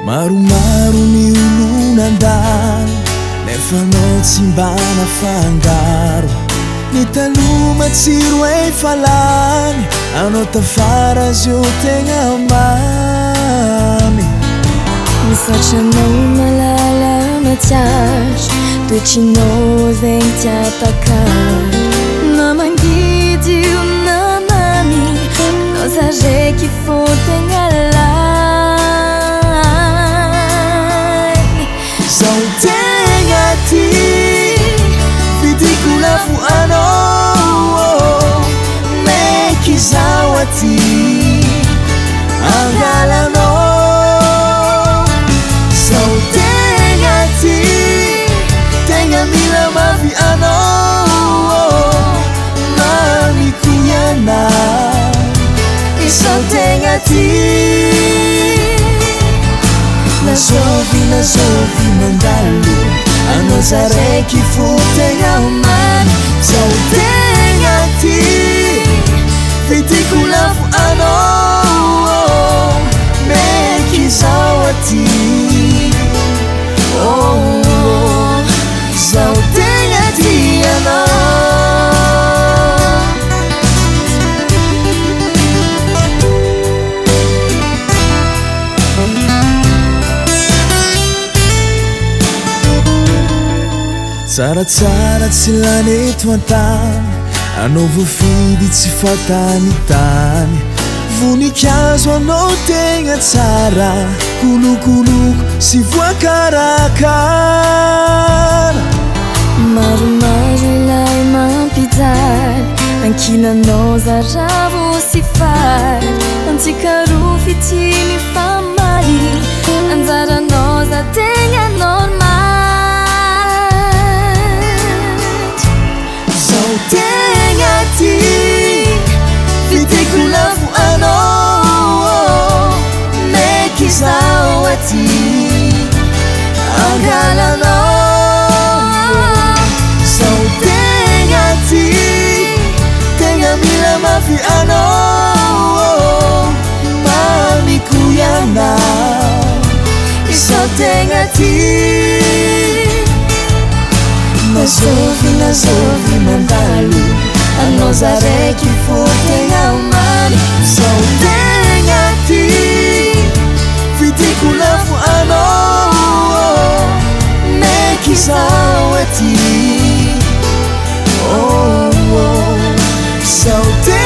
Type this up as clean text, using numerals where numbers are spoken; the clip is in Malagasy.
Maromaro ny olo nandalo, nefa anao tsy mba nafangaro. Ny taloha matsiro efa lany, anao tafara azy io tegna mamy. Misaotra anao malala matsiaro, toetrinao zegny tsy atakaro. Na mangidy io na mamy, anao zaraiky fô tegna lany. Zaho tegna tia, fidiko lafo anao, maiky zaho aty angalanao. Zaho tegna tia, tegna mila mafy anao, mamiko ianao, izaho tegna tia. Na zovy na zovy mandalo, anao zaraiky fo tegna mamy. Zaho tegna tia, fidiko lafo anao, maiky zaho aty. Oh, oh, zaho tegna tia anao. Tsaratsara tsy lany eto an-tany, anao voafidy tsy fatanitany. Voninkazo anao tegna tsara, kolokoloko sy voakarakara. Maromaro ilay mampijaly, ankilanao zaravo sy faly. Antsika roa fitia mifamaly, anjaranao za tegna normal. Zaho tegna tia, fidiko lafo anao, maiky zaho aty angalanao. Zaho tegna tia, tegna mila mafy anao, mamiko ianao, izaho tegna tia. Na zovy na zovy mandalo, anao zaraiky fo tegna mamy. Zaho tegna tia, fidiko lafo anao, maiky zaho aty. Oh, oh, zaho tegna